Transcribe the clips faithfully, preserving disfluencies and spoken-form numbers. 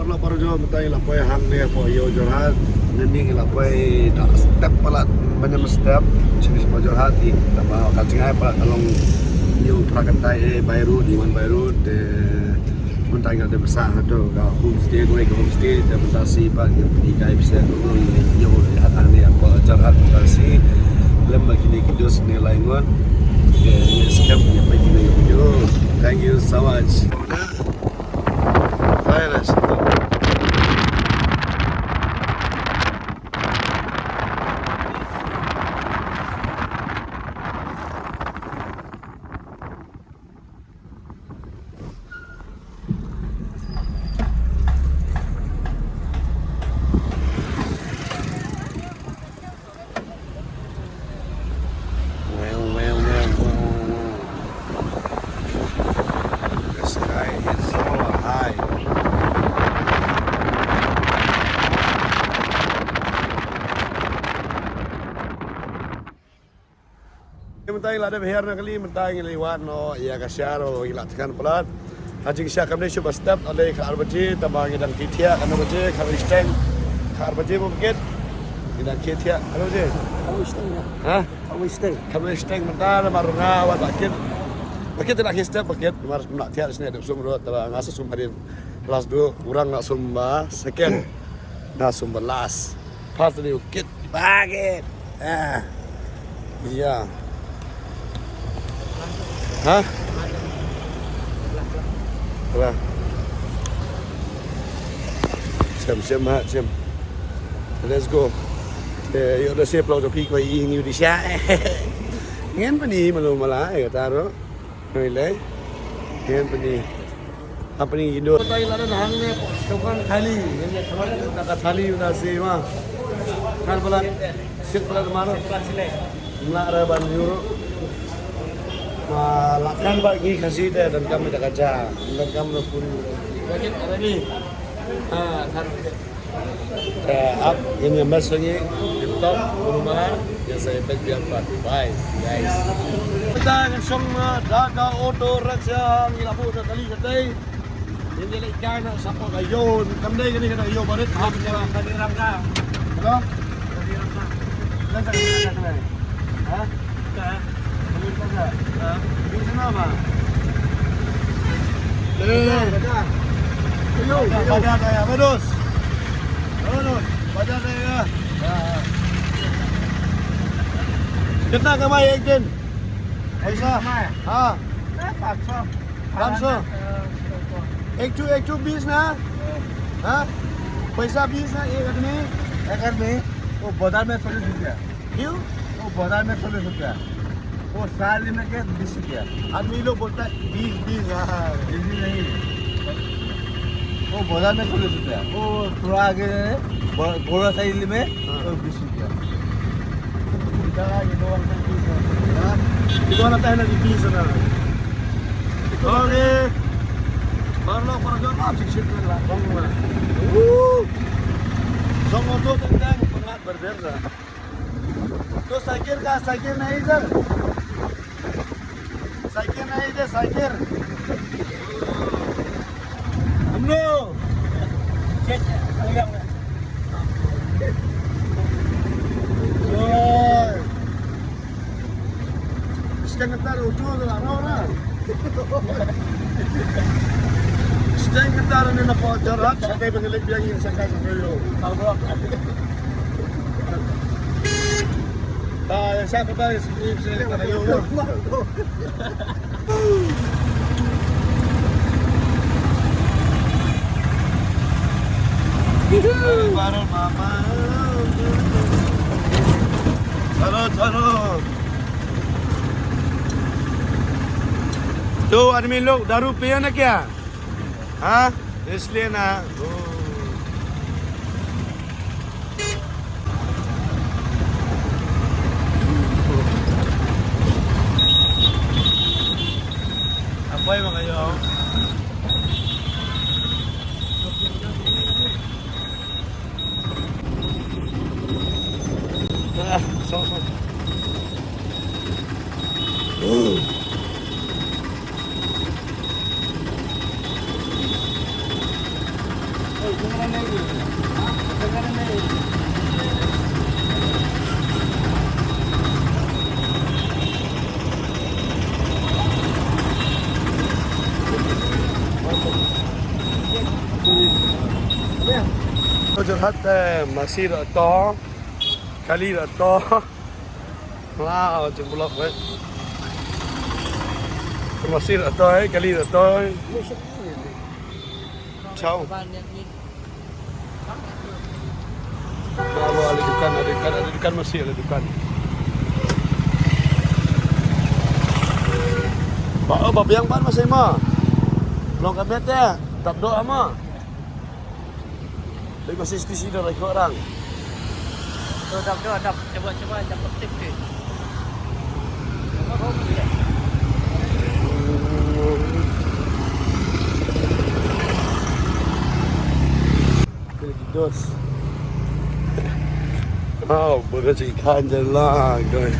Paralok parajor, mynta ngi la poi hangne hapoh ïew Jorhat. Nangne ngi la poi da step palat, mynta mynstep shane shapoh Jorhat. Te tangba ka jngai palat ka long hynñiew phra kynta eh by road, ngi wan by road. Te mynta ngi la dep sah hato ka homestay, kawei ka homestay. Te mynta shi pat ngi pynhikai pisa kumno ngi ïew Jorhat hangne hapoh Jorhat mynta shi. Lem bad kine ki dos ne lai ngut. Te ngi skhem ngi peit kine ki video. Thank you so much. Wow, wow, wow, wow, wow. The sky is so high. Mynta ngi la dep hiar na kali, mynta ngi la wan noh ïa ka share, ngi la thngan palat. Ha jingshah kam dei shuh ba step, la dei khatar baje, tangba ngi dang khie thiah khatar baje, khatar shiteng, khatar baje ba kit. Ngi dang khie thiah khatar baje. Khatar shiteng, ya. Ha? Khatar shiteng. Khatar shiteng mynta namar nga wan ba kit. Ba kit te la khie step ba kit, namar ym lah thiah shane dep sum ruh, tangba nga sa sum hadien. Last du, u Rang nga sum ba second. Nga sum ba last. First ni u Kit. Ba Kit. Ah. Ïa. Ha? Lah. Shem, shem, ha, shem. Let's go. Eh, ïoh da sep plau da phi kwai ïing ïoh di sha. Ngen pyni malu mala, eh, kata ruh. Hoi lei. Ngen pyni. Hapdeng ki dur. Mynta ngi la don hangne dukan thali, ngi ïa khmat na ka thali mynta shi ma. Kan palat, shit palat mano. Ym lah re ban ïoh ruh. Ma la kan ba ngi Khasi te donkam da ka ja, donkam na puri. Wajib ada ni. Ha, kan. Eh, ap, ngin ïa mess lagi. Tip top, buru ba, ïa sa ïa peit biang pat. Bye, guys. Mynta ngi shong, eh, da ka auto rickshaw, ngi la buh da kali katei. Ngin ïa leit kai na shapoh ka ïew, kam dei kane ka ïew barit, ha, kane ka ïew. Hello? Kane ka ïew. Ha? कितना कमाए एक दिन? पैसा? हाँ। पाँच सौ। एक ठो, एक ठो बीस ना? हाँ? पैसा बीस ना एक आदमी? एक आदमी, वो बाजार में चालीस रुपया। क्यों? वो बाजार में चालीस रुपया, वो साल में के बीस रुपया। आदमी लोग बोलता है बीस, बीस, हाँ, हाँ। बीस नहीं, वो बाजार में चालीस रुपया, वो थोड़ा आगे ब-, बड़ा साइज में, हाँ। तो बीस रुपया। Ito na tayo na dito sa na. Okay. Paralok, parajor, ah, sik sik na lang. Woo! Song auto tentang pengat berbeda. तो साइकिल का, साइकिल नहीं इधर, साइकिल नहीं इधर, साइकिल। हम लोग। Steng kata utu la ora. Steng kata ni na pojor rat, sa dei bengelik biang ïa sa ka yo. Ta ya sa kata ya sini sini kata yo. Baru mama. Chalo, chalo. तो आदमी लोग दारू पिए ना क्या? हाँ, इसलिए ना। ओ। Apoy mo kayo. Ah, so, so. Ko Jorhat, eh, masi da to, kali da to. Wow, jingblok, eh. Masi da to, eh, kali da to, eh. Ciao. Ba, ba, ale dukan, ale dukan, ale dukan, masi ale dukan. Ba, oh, ba biang ban masi ma. Long ka met ya, tap doh ama. Dei masi station da rai ko rang. To, dap, dap, dap. Cuba, cuba, dap, dap, dap. Dos. Wow, bơ ka chi khan jan lang doi.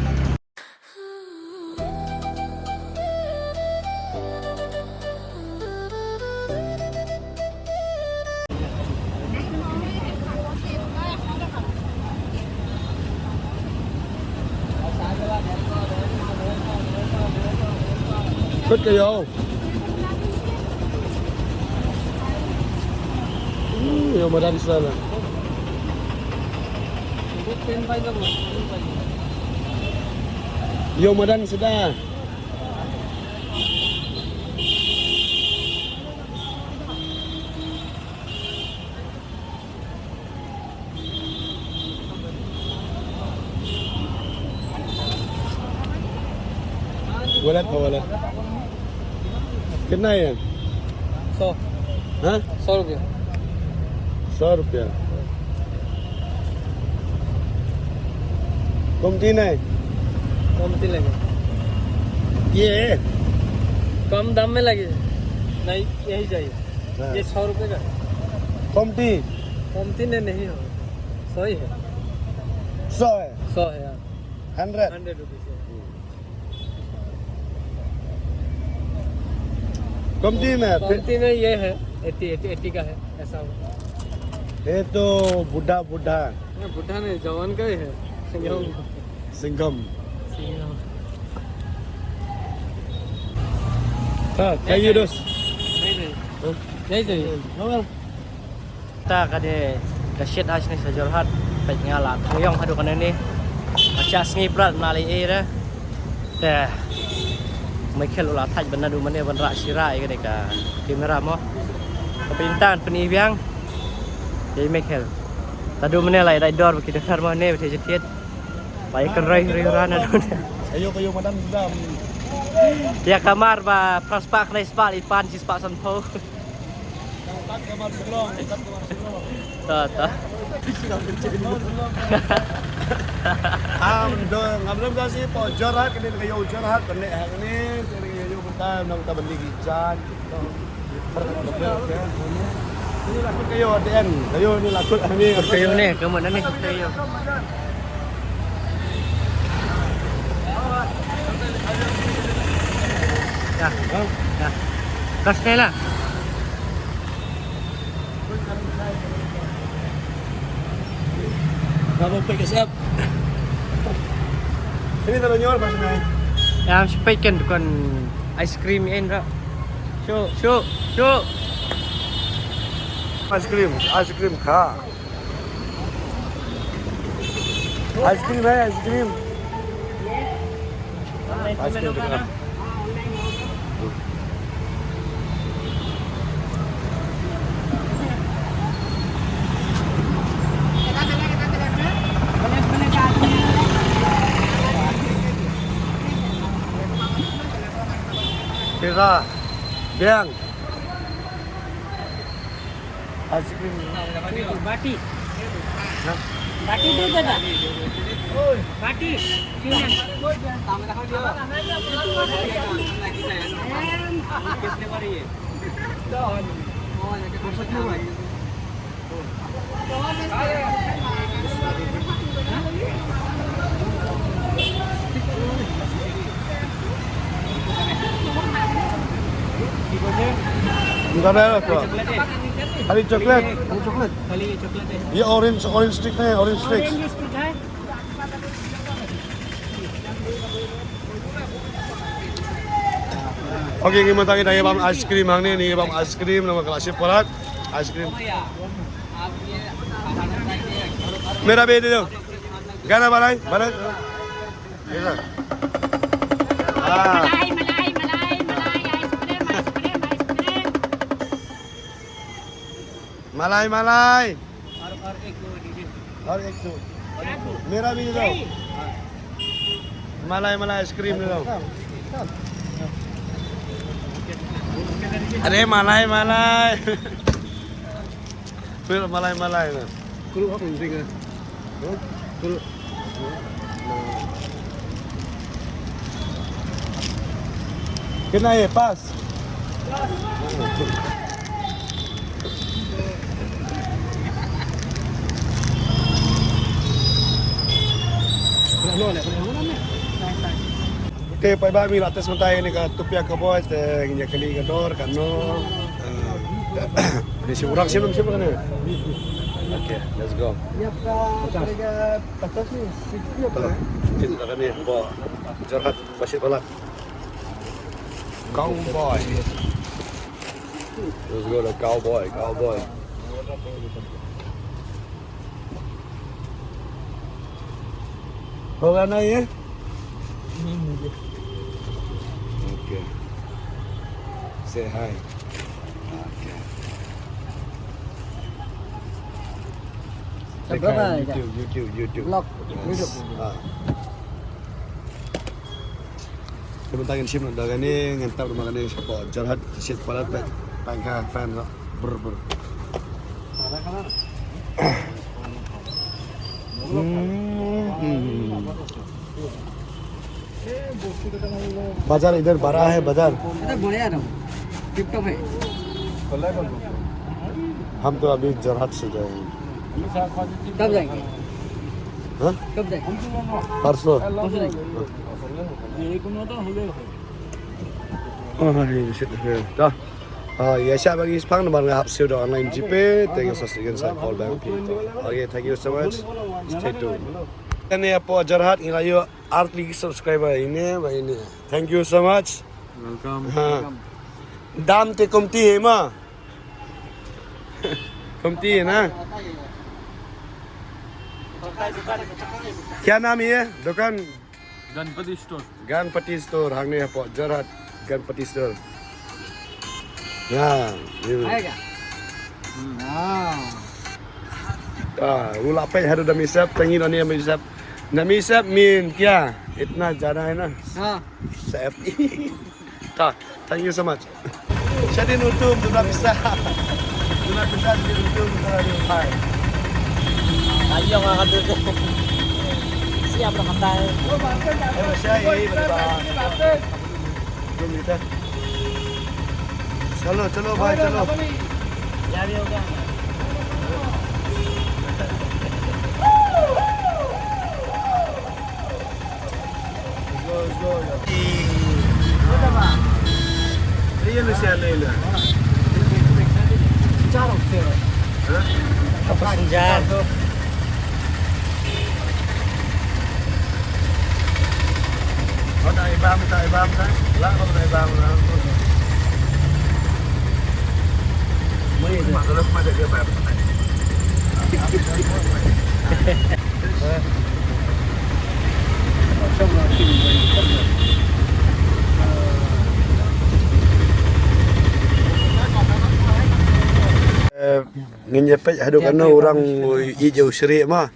Kut ka ïew. Hmm, ïew madan sa la. Ïew madan sa da. Wallet, wallet. कितना है? सौ। हाँ? सौ रुपया। सौ रुपया। कमती नहीं? कमती लगे। ये है? कम दाम में लगे। नहीं, यही चाहिए। हाँ। ये सौ रुपये का है। कमती? कमती नहीं, नहीं हो। सौ ही है। सौ है? सौ है, हाँ। हंड्रेड? हंड्रेड रुपीज है। कमती में फिर कमती में ये है, एटी, एटी, एटी का है, ऐसा हो। ये तो बूढ़ा, बूढ़ा। ये बूढ़ा नहीं, जवान का ही है। सिंघम। सिंघम। सिंघम। हाँ, चाहिए दोस्त? नहीं, नहीं। हाँ? नहीं चाहिए। हाँ, हाँ। Ta ka dei ka shit ha shane sha Jorhat, peit nga la thang ïong haduh kane ne. Nga shah sngi prat na lei ei re. Te Michael u la thait ban naduh mane ban rah shira ïa ka dei ka camera mo. Ka pyntan pyni biang. Ïa Michael. Naduh mane la ïa dai dor ba ki dkhar mo ne ba te jatiet. Ba ïa kan roi roi ran naduh. Ayo, ayo, madan dam. Ïa kamar ba phra spah khyndai spah, i pan shi spah sanphew. Ta, ta. Am do ngam lem da shi po Jorhat, kane ka ïew Jorhat, kane ha kane, kane ka ïew mynta nang ta beli ki jan. Ni la kut ka ïew, den ka ïew ni la kut, ni ka ïew ni, ka mon ni ka ïew. Ya. Ya. Kas kela. Ngam peit ka sep. Ini ta la ñior pas nai. Ngam shu peit kan dukan ice cream ïa in ra. Shu, shu, shu. Ice cream, ice cream kha. Ice cream hai, ice cream. Ice cream kha. Tira, biang. Ice cream. बाटी। हाँ? बाटी दो दादा। बाटी। Enggak ada apa. Ada coklat. Chocolate. खाली ये चॉकलेट है। ये orange, orange stick है, orange stick. Orange stick है। Okay, ngi mynta ngi dang ïa bam ice cream hangne, ngi ïa bam ice cream namar ka la shit palat. Ice cream. मेरा भी दे दो। गाना बनाए, बनाए। ये लो। हाँ। मलाई, मलाई, मलाई, मलाई, आइसक्रीम, आइसक्रीम, आइसक्रीम। मलाई, मलाई। और, और एक दो दीजिए। और एक दो। मेरा भी दे दो। मलाई, मलाई, आइसक्रीम दे दो। अरे, मलाई, मलाई। फिर मलाई, मलाई ना। Kuru apa penting, eh? Huh? Kuru. Kena ya, pas. Kena no, leh, kena no, leh. Te paidbah, ngi la test mynta ïa kane ka tupia cowboy, te ngin ïa kylli ka dor katno. Eh, ni shi u rang shim, shim kane. Okay, let's go. ये आपका पड़ेगा पचास में, सिक्सटी आपका। Shim kane, hapoh Jorhat, ba shit palat. Cowboy. Let's go, the cowboy, cowboy. होगा ना ये? Okay. Say hi. Okay. सब देखा है, बड़ा है क्या? YouTube, YouTube, YouTube। Vlog, yes। YouTube। हाँ। Te mynta ngin shim noh da kane, ngin tap da kane shapoh Jorhat, shit palat peit, peit ka fan noh. Brr, brr. Hmm, hmm. बाजार इधर बड़ा है, बाजार। इधर बढ़िया ना, टिप टॉप है। हम तो अभी जोरहाट से जाएंगे। कब जाएंगे? हाँ? कब जाएंगे? परसों। परसों जाएंगे। Oh, shit. Da. Ah, ïa shah ba ngi sdang namar nga hap siew da online GPay, te ngi sa sdang sa call back phi. Okay, thank you so much. Stay tuned. Kane hapoh Jorhat ngi la ïoh ar tylli ki subscriber ine ba ine. Thank you so much. Welcome. हाँ। दाम ते कमती है मा? कमती है ना? क्या नाम है ये दुकान? Ganpati store. Ganpati store, hangne hapoh Jorhat, Ganpati store. हाँ, ये भी। आएगा? हम्म। हाँ। Ah, u la peit haduh da mi sep, tangi da ni mi sep. Na mi sep min kya? Itna jana hai na? हाँ। Sep. Ta, thank you so much. Shadin utum, duna bisa. Duna bisa shadin utum, duna di upai. Ayo, nggak ada. Siap, udah kata. Eh, masih, eh, berapa? Belum kita. चलो, चलो भाई, चलो। Passenger. Eh, ngin ïa peit haduh katno u rang ïa u shrieh ma.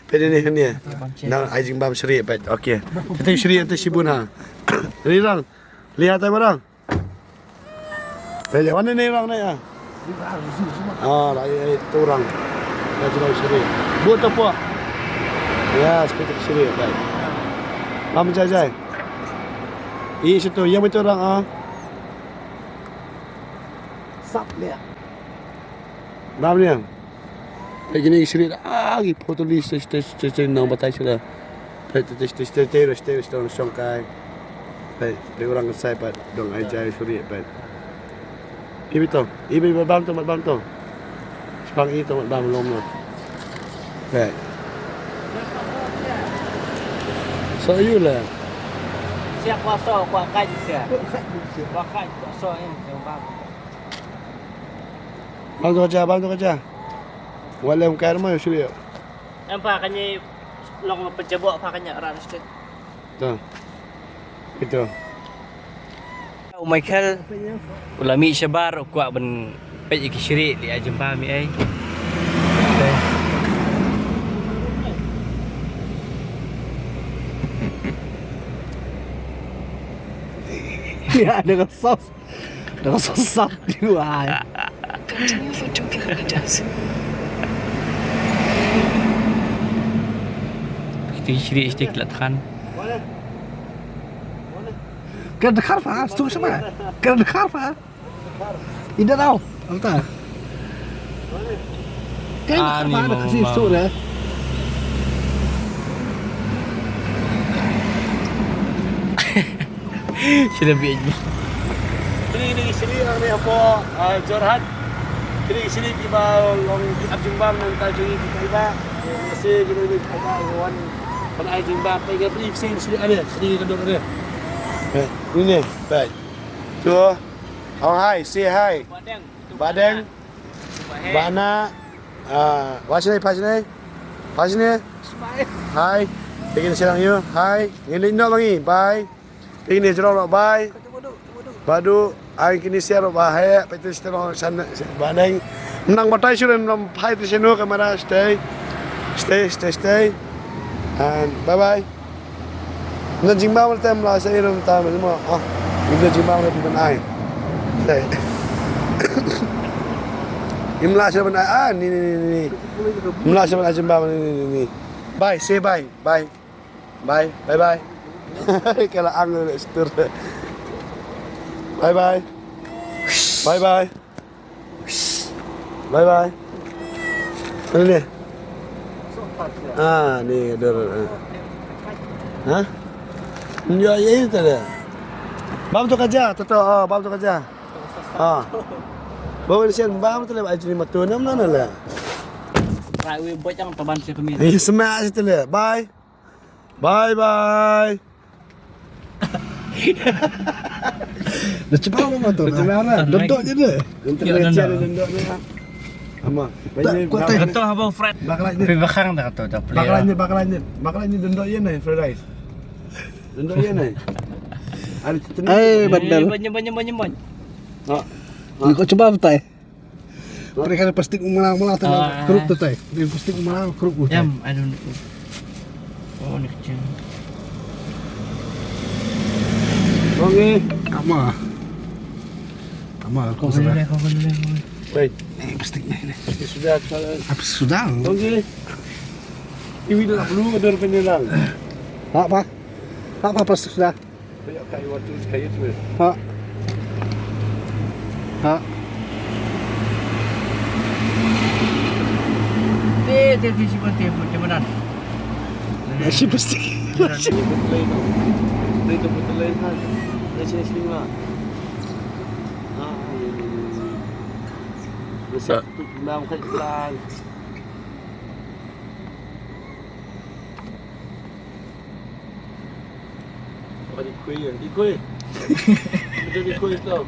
Peit ine, ine. Nang ai jingbam shrieh peit. Okay. Te shrieh te shibun ha. Ri rang. Lihat ai marang. Peit wan ine rang ne ya. Ah, la ai tu rang. Ya tu rang shrieh. Buat apa? Ya, seperti shrieh peit. Lam jai jai. Ih, situ yang betul rang ah. Sap dia. Bam ni. Peit kine ki shrieh, ah, ki photo list, stage, stage, stage, nang batai sila. Peit, peit, peit, peit, peit, peit, peit, peit, shong kai. Peit, peit, orang kesai, peit, dong ai jai shrieh, peit. Ibi to, ibi, ibi, bam to, bam to. Pang i tong bam lom no. Right. So you le. Siap kuasa kuat kai siap. Kuat kai kuasa yang bam. Bam tu kerja, bam tu kerja. Walem kar mai suri. Em pa kani long pejabok pa kani ran stik. Tu. Itu. U Michael u la mih shabar u kwah ban peit ïa ki shrieh leh ai jingba mi ai. Ya, ada sos. Dah sesat juga ai. Continue for two kilometers. Kita istri istri kelat kan. Kan dekat fa, stu sama. Kan dekat fa. Ida tau. Anta. Kan dekat fa, ada kasi stu dah. Sila bi aja. Kini kini sini ang ni apa, ah, Jorhat. Kini sini kiba long ap jingbam nang ta jui kiba. Masih kini ni kiba wan pan ai jingbam pa ingat beli sini sini ada, sini kedok ada. Eh, ini, baik. Tu. Oh, hai, say hi. Badeng. Badeng. Bana. Ah, what's your name? What's your name? What's your name? Hi. Taking a selfie. Hi. Ngin no bangi. Bye. Ini jrong no bye. Badu, ai kini siar ba he, pete stay no san ba neng. Nang batai suren nang hai te senu kamera stay. Stay, stay, stay. And bye bye. Nang jingba mal tem la sa iram tam mo. Oh. Ini jingba mal tem ai. Stay. Im la sa ban ai. Ah, ni ni ni ni. Im la sa ban ai jingba mal ni ni ni. Bye, say bye. Bye. Bye, bye bye. Kala ang le stur. Bye bye. Bye bye. Bye bye. Mana ni? Ah, ni dur. Ha? Nyo ye tu le. Bam tu kaja, tu tu, ah, bam tu kaja. Ah. Bawa ni sen bam tu le, ajini matu nam nana le. Rai wi bocang taban si kami. Eh, semak situ le. Bye. Bye bye. Dah cepat apa tu? Dah cepat apa? Dondok je deh. Dondok je deh. Ama. Kata abang Fred. Bakal ni. Pergi bakang dah kata dah. Bakal ni, bakal ni. Bakal ni dondok je ni, fried rice. Dondok je ni. Ada tu. Eh, bandel. Banyak, banyak, banyak, banyak. Ha. Kau cuba betai. Mereka plastik malang-malang tu. Ah. Kerup tu tai. Dia plastik malang kerup tu tai. Em, I don't know. Oh, ni kecil. Bang, eh. Ama. Ama, kau kau sudah. Dulu, kau dulu, kau. Baik. Eh, plastik ni, ni. Plastik sudah, kalau apa sudah? Bang, eh. Iwi dah perlu ada penyerang. Apa? Apa plastik sudah? Ha. Ha. Te, te, te, simpan, te, te, mana? Masih plastik. Masih. Betul, betul, betul, betul. Masih, masih, masih. Ah, iya, iya, iya. Masih. Ah. Tutup, bang, kat pelan. Apa di kuih ya? Di kuih. Betul di kuih tu.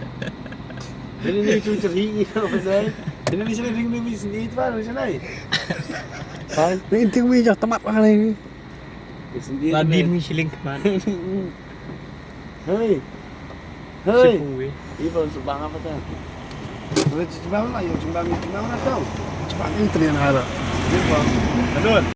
Ini ni tu ceri ni apa saya? Ini ni sini ring ni sini tu apa sini? Hai. Ni inti kuih je tamat mana ni? Sini. Ladin ni shilling man. Hei. Hei. Ibu sebang apa tu? Boleh cuci bang lah, ya cuci bang, cuci bang lah tau. Cuci bang ni teri yang ada. Cuci bang. Aduh.